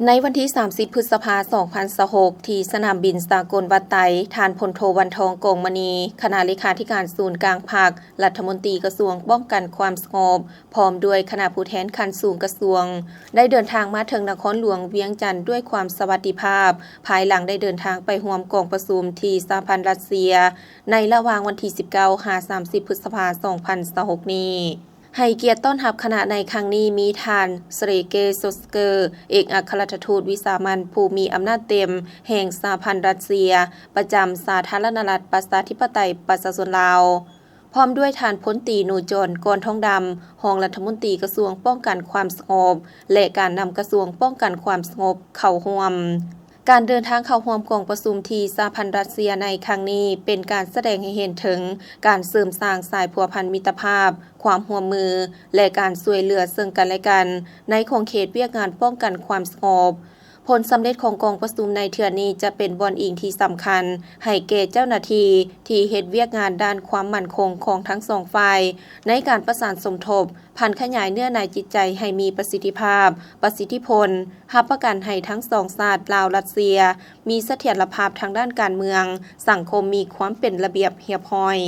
ໃນວັນທີສາມສິບ ພຶດສະພາ ສອງພັນຊາວຫົກ ທີ່ສະໜາມບິນສາກົນວັດໄຕ, ທ່ານ ພົນໂທ ວັນທອງ ກອງມະນີ, ຄະນະເລຂາທິການສູນກາງພັກ, ລັດຖະມົນຕີກະຊວງປ້ອງກັນຄວາມສະຫງົບ ພ້ອມດ້ວຍຄະນະຜູ້ແທນຂັ້ນສູງກະຊວງ ໄດ້ເດີນທາງມາເຖິງນະຄອນຫຼວງວຽງຈັນດ້ວຍຄວາມສະຫວັດດີພາບ, ພາຍຫຼັງໄດ້ເດີນທາງໄປຮ່ວມກອງປະຊຸມທີ່ສະຫະພັນລັດເຊຍ ໃນລະຫວ່າງວັນທີສິບເກົ້າ ຫາ ສາມສິບ ພຶດສະພາ ສອງພັນຊາວຫົກນີ້. ໃຫ້ກຽດຕ້ອນຮັບຄະນະໃນຄັ້ງນີ້ມີທ່ານ ເຊເກ ໂຊສເກີ ເອກອັກຄະລັດຖະທູດວິສາມັນຜູ້ມີອຳນາດເຕັມແຫ່ງສະຫະພັນລັດເຊຍ ປະຈຳສາທາລະນະລັດ ປະຊາທິປະໄຕ ປະຊາຊົນລາວ, ພ້ອມດ້ວຍທ່ານ ພົນຕີ ນູຈອນ ກອນທອງດຳ, ຮອງລັດຖະມົນຕີກະຊວງປ້ອງກັນຄວາມສະຫງົບ ແລະ ການນຳກະຊວງປ້ອງກັນຄວາມສະຫງົບເຂົ້າຮ່ວມ. ການເດີນທາງເຂົ້າຮ່ວມກອງປະຊຸມທີ່ສະຫະພັນລັດເຊຍໃນຄັ້ງນີ້ ເປັນການສະແດງໃຫ້ເຫັນເຖິງການເສີມສ້າງສາຍພົວພັນມິດຕະພາບ, ຄວາມຮ່ວມມື ແລະ ການຊ່ວຍເຫຼືອເຊິ່ງກັນແລະກັນ ໃນຂົງເຂດວຽກງານປ້ອງກັນຄວາມສະຫງົບ. ຜົນສຳເລັດຂອງກອງປະຊຸມໃນເທື່ອນີ້ຈະເປັນບ່ອນອີງທີ່ສຳຄັນໃຫ້ແກ່ເຈົ້າໜ້າທີ່ທີ່ເຮັດວຽກງານດ້ານຄວາມໝັ້ນຄົງຂອງທັງສອງຝ່າຍ ໃນການປະສານສົມທົບ, ຜັນຂະຫຍາຍເນື້ອໃນຈິດໃຈໃຫ້ມີປະສິດທິພາບ, ປະສິດທິຜົນ, ຮັບປະກັນໃຫ້ທັງສອງຊາດລາວ-ລັດເຊຍ ມີສະຖຽນລະພາບທາງດ້ານການເມືອງ, ສັງຄົມມີຄວາມເປັນລະບຽບຮຽບຮ້ອຍ.